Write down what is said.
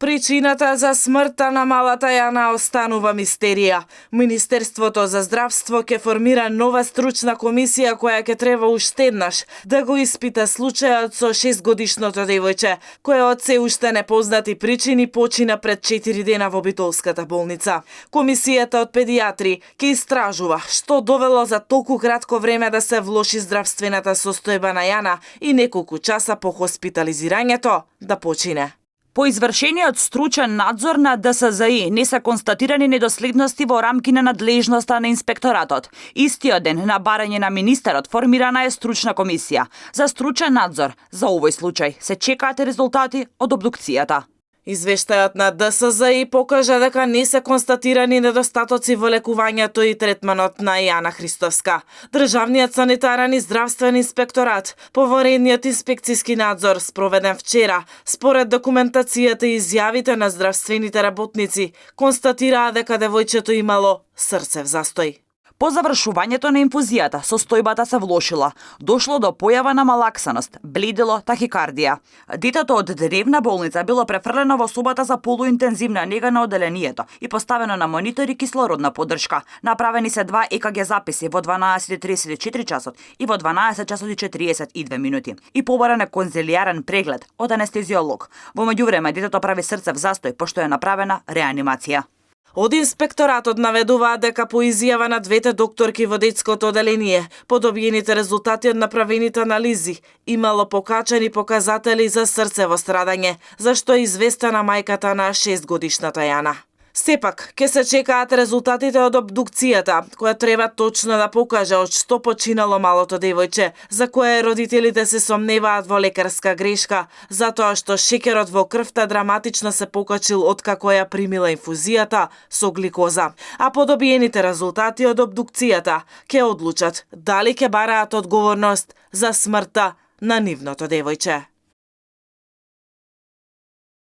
Причината за смртта на малата Јана останува мистерија. Министерството за здравство ќе формира нова стручна комисија која ќе треба уште еднаш да го испита случајот со 6-годишното девојче, кое од се уште непознати причини почина пред 4 дена во Битолската болница. Комисијата од педиатри ќе истражува што довело за толку кратко време да се влоши здравствената состојба на Јана и неколку часа по хоспитализирањето да почине. По извршениот стручен надзор на ДСЗИ не се констатирани недоследности во рамки на надлежноста на инспекторатот. Истиот ден на барање на министерот формирана е стручна комисија за стручен надзор. За овој случај се чекаат резултати од обдукцијата. Извештајот на ДСЗИ покажа дека не се констатирани недостатоци во лекувањето и третманот на Јана Христовска. Државниот санитарен и здравствен инспекторат, поворедниот инспекцијски надзор спроведен вчера, според документацијата и изјавите на здравствените работници, констатираа дека девојчето имало срцев застој. По завршувањето на инфузијата, состојбата се влошила. Дошло до појава на малаксаност, бледело, тахикардија. Детето од дневна болница било префрлено во собата за полуинтензивна нега на оделението и поставено на монитор и кислородна поддршка. Направени се 2 ЕКГ записи во 12:34 часот и во 12 часот и 42 минути. И побаран е конзилијарен преглед од анестезиолог. Во меѓувреме детето прави срцев застој пошто е направена реанимација. Од инспекторатот наведуваат дека по изјава на двете докторки во детското оделение, по добиените резултати од направените анализи, имало покачени показатели за срцево страдање, зашто е известена мајката на 6-годишната Јана. Сепак, ќе се чекаат резултатите од обдукцијата, која треба точно да покаже од што починало малото девојче, за кое родителите се сомневаат во лекарска грешка, затоа што шеќерот во крвта драматично се покачил откако ја примила инфузијата со гликоза. А по добиените резултати од обдукцијата ќе одлучат дали ќе бараат одговорност за смртта на нивното девојче.